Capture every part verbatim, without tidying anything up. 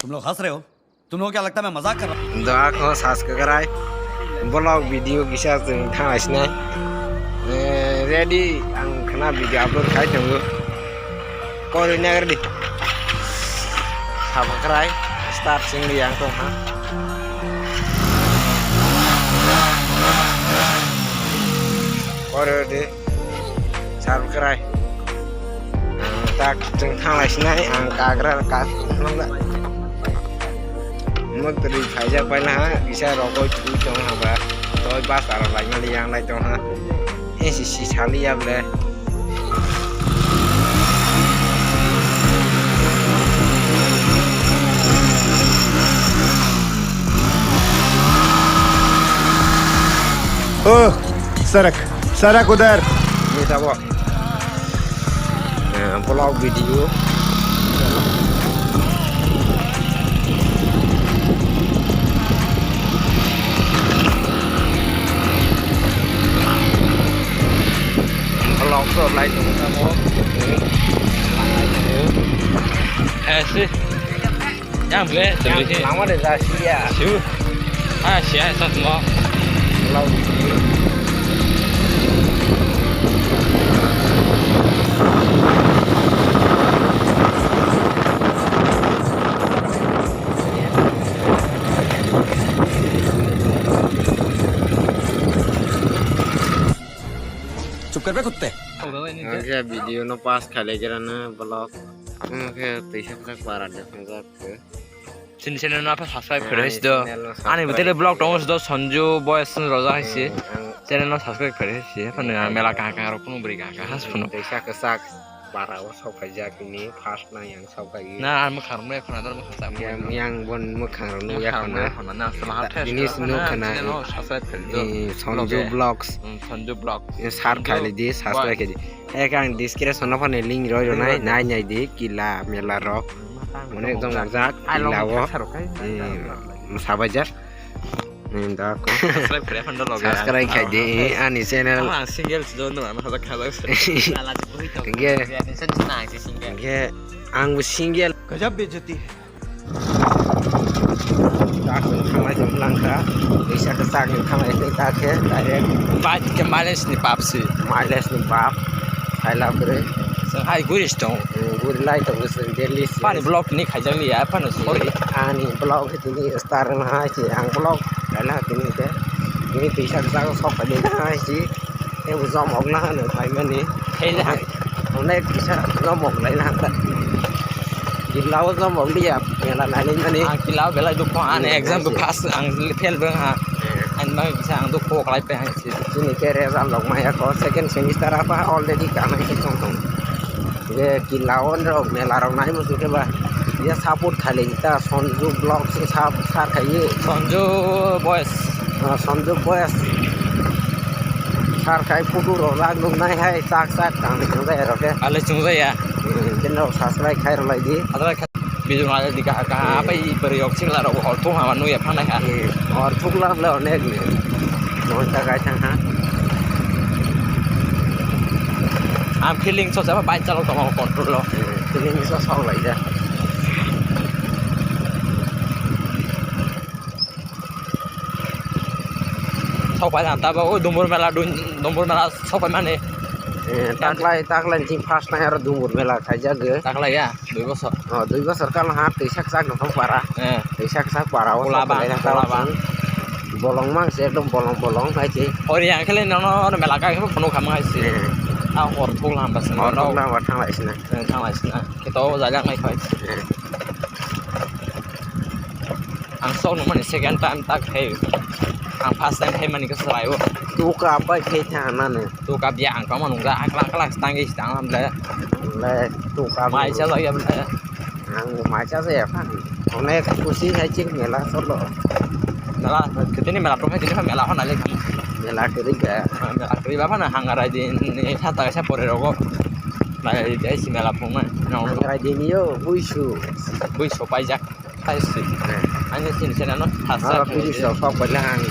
तुम लोग हंस रहे हो? तुम लोगों को क्या लगता है मैं मजाक कर रहा हूँ? Doa ko subscribe vlog video kisa chwng thanglai sinai. Eh, ready, ang khna video upload khai tongo. Kori nagri di. Subscribe start sing di yang tong ha. Kori di. Subscribe. Ang tak chwng thanglai sinai, ang kagra ka. Mwtwrwi khaijak pai laha, kisa rogwi twi tong ha ba. Toi bus aro lai mali yang lai tong ha. Esi si sali ya ble. Oh, sarak, sarak udhar. Ni tabo. Eh, vlog video. Vlog so lai tong tamo. Eh, si. Yang ble, yang tebli si. Lama de ja sia. Siu. Ah, sia, sa tmo. Lau. चुप कर बे कुत्ते। Oke, video no pas khalai gerana vlog. Oke, tisa kisa para de. Sini channel no apa subscribe khe res do. Ani botele vlog tongo do Sanju Boys Roja hai si. Channel no subscribe khe res si. Apa ni mela kaka rok kuno beri kaka has kuno. Tisa kisa para o sok khaijak ni first na yang sok khaijak. Na, ang mwkhang rok no ekhon adar mwkhang sa. Yang, yang bon mwkhang rok no ekhon na. Jinis no khana. Channel no subscribe khe res do. Sanju Vlogs. Sanju Vlogs. Search khai di, subscribe khai di. Ek ang description no phone link roi roi nai, nai nai di, kila mela rok. Onek jong jak, kila o. Sabaijak. Subscribe khe phano loge. Subscribe khai di, ani channel. Ang single si jono ano hajak hajak. Ge. Ge, ang bo single. Gajab bejati hai. Chakni thanglai tong langkha. Tisa khe chakni thanglai tong ta khe direct. Bike khe mileage ni pap si. Mileage ni pap. Hai lab kwrwi. Hai guri si tong. Guri lai tong si daily si. Pani vlog ni khaijak liya, pani si. Ani vlog tini star na hai si. Ang vlog kaila tini khe. Tini tisa khe chak sok pai na hai si. Tei bo jomok na hwnwi phaimani. Onek kisa jomok lai na hwnka. Kila o jomok liya, mela nailai mani. Ang kila o belai dukho, ani exam bo pass, ang fail bo ha. Ani bagwi kisa ang dukho khlai pai hai se. Chini career rok maya ko second semester apa already kana khe tong tong. Je kila o rok mela rok nai muchung khe ba. Ya support khalai ta Sanju Vlogs se sap sar khai. Sanju Boys. Sanju Boys. Sar khai photo rok lak nuk nai hai chak chak tang ni chungjai rok khe. Ale chungjai ya. Keno subscribe khai rok lai di. Subscribe khai. Video nai di kaha kaha apai bari yok chikla rok hor thung hama nui ya phanai ha. Hor thung la le onek ni. Mon ta kai thang ha. Am feeling so jaba bike chalok tong control lo. Feeling so sok lai ja. Sok pai jang tabo o Dumbur mela dun, Dumbur mela sok pai mani. Eh, taklai, taklai ni first time aro Dumbur mela khaijak ge. Taklai ya, dui bosor. Oh, dui bosor kal ha twi sak sak no para. Eh. Twi sak sak para o. Bolong mang se ekdom bolong bolong hai se. Ori yang kele nono mela kai phano khamang hai se. Eh. A hor thok lam bas. Hor thok lam ba thang lai sina. Eh, thang lai sina. Kito jajak nai khai. Eh. Ang sok nung mani second time tak khai. Ang first time khai mani khe salai o. Tuka bai khai tha nani. Tuka bia ang kama nung ja aklang aklang stang ge stang lam le. Le tuka mai cha lo ya le. Ang mai cha se ya phan. Onek kusi hai chik mela solo. Mela, ketini mela to hai tini mela hona le. Mela kiri ga. Mela kiri ba phana hangarai din ni sa ta sa pore rogo. Lai dai si mela phung na. Hangarai din yo buisu. Buisu paijak. Hai si. Ani sin sin ano thasa. Aro police rok sok pai le ang.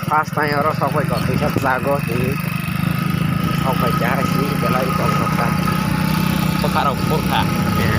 First time oro sok pai kok kisa jago tini. Sok pai ja hai si belai kok kok ta. Bwkha rok bwkha. Eh.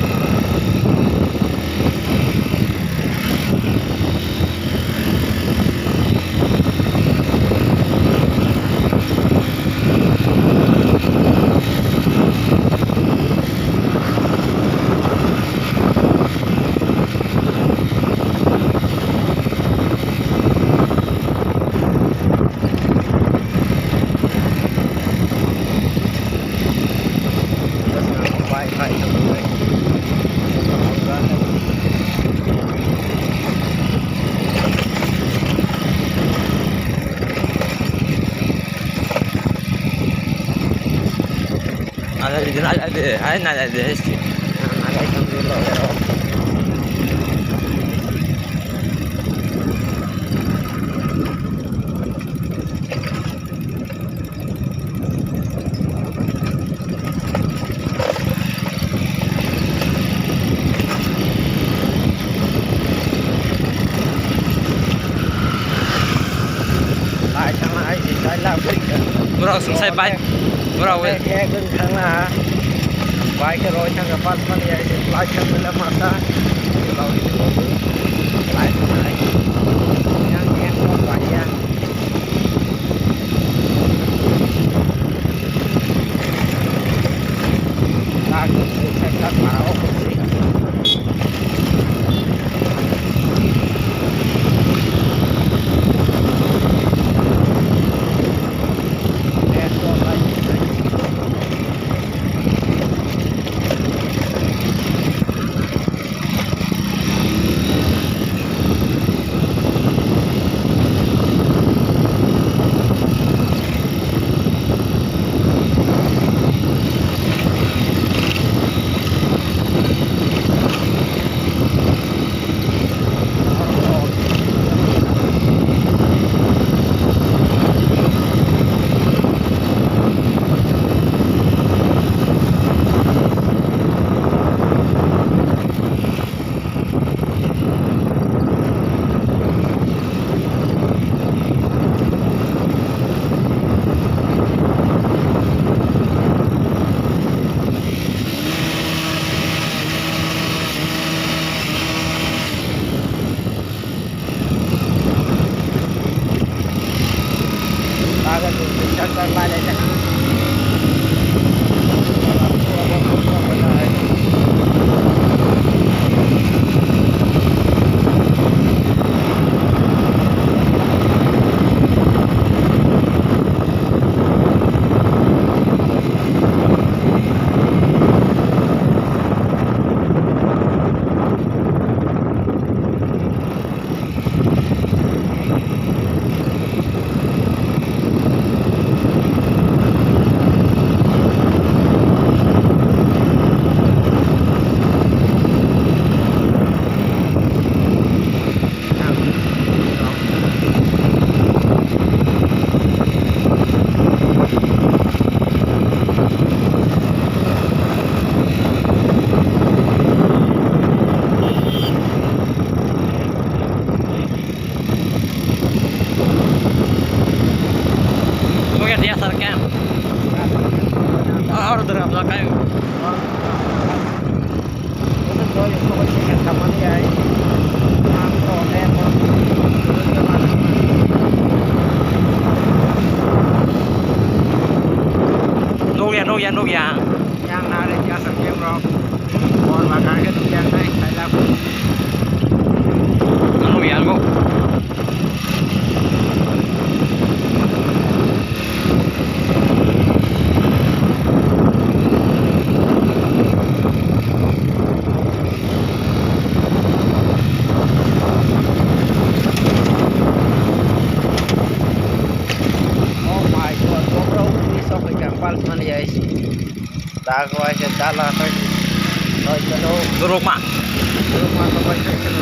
Ada di sana ada, ada, ada, ada. Borok sungsai bai. Borok bai. Bike roi thangka pas mani ya, lai thangka masa. Lai thangka. Yang yang kok bai ya. Nukya. Yang nari jasa kemrok. Bor bakar ke yang nai kailak. Nukya go. Oh my God, bro, ini sok ikan pal mana ya isi. Dago aise dala tei. Oi, chalo. Duruk ma. Duruk ma to bai sai chalo.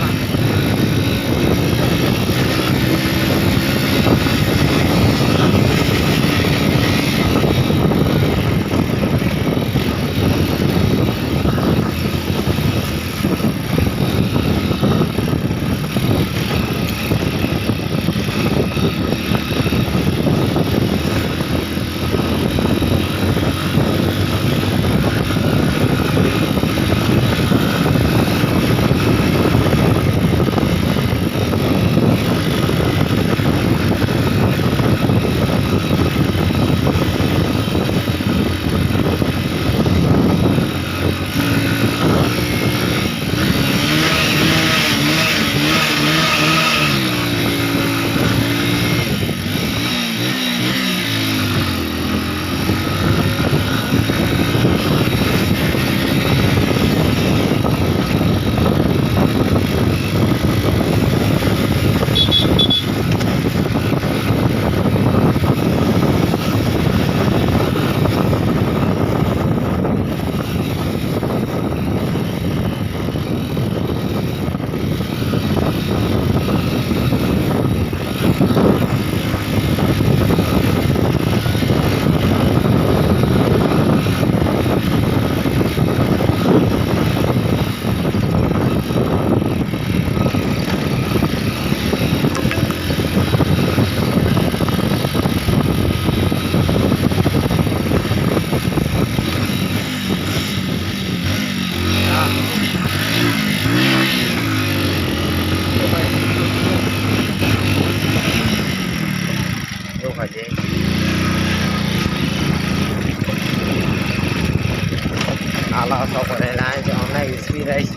Ala sokore lai, onai speed rai.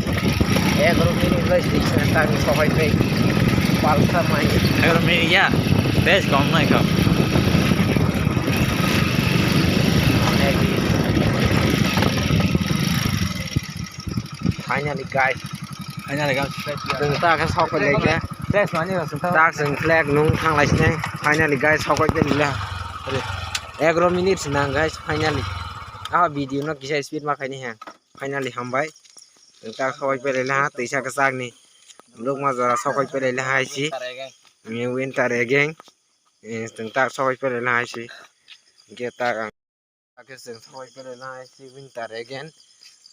Egaroh minute bai station tang sohai pai. Palsa mai. Egaroh minute ya. Best kong nai kho. Finally guys. Finally guys. Chwng ta khe sok pai lai khe. Best mani rok chwng ta. Tak chwng flag nung thang lai sini. Finally guys, sok pai lai. Egaroh minute se nang guys, finally. Ah, video no kisa speed ma khaini he. Finally hambai. Chwng ta sok pai lai ha, twisa kwchak ni. Lukma jora sok pai lai ha isi. Winter again. Eh, chwng ta sok pai lai ha isi. Ge ta ang. Ake chwng sokoi pele lai si winter again.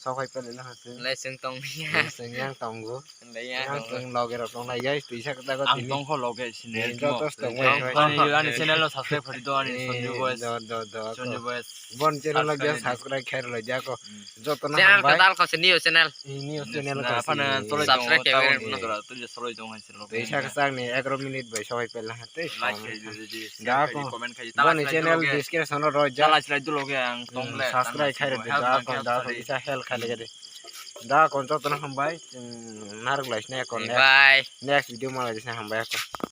Sokoi pele lai si. Lai chwng tong ya. Chwng yang tongo. Lai ya. Yang chwng loge rok tong lai guys. Twisa kwchak o ang tini. Tong kho loge sini. Eh, joto tong lai. Ani, ani channel no subscribe khari do ani. Eh, Sanju Boys. Do, do, do. Sanju Boys. Bon channel no subscribe khair lo jako. Hmm. Joto no channel hambai. Kadal kho se new channel. Eh, new channel na ko phana si. Toloi subscribe tongo, khair tongo. Twisa kwchak ni egaroh minute bai sokoi pele lai. Like khai di, di, di, share khai di, comment khai di. Boni channel description o rw jak. Tala slai dulo ke ang tong le. Subscribe khai di, da kon da kon isa help khai le de. Da kon joto no hambai, narwk lai sini kon. Bye. Next video ma lai sini hambai kon.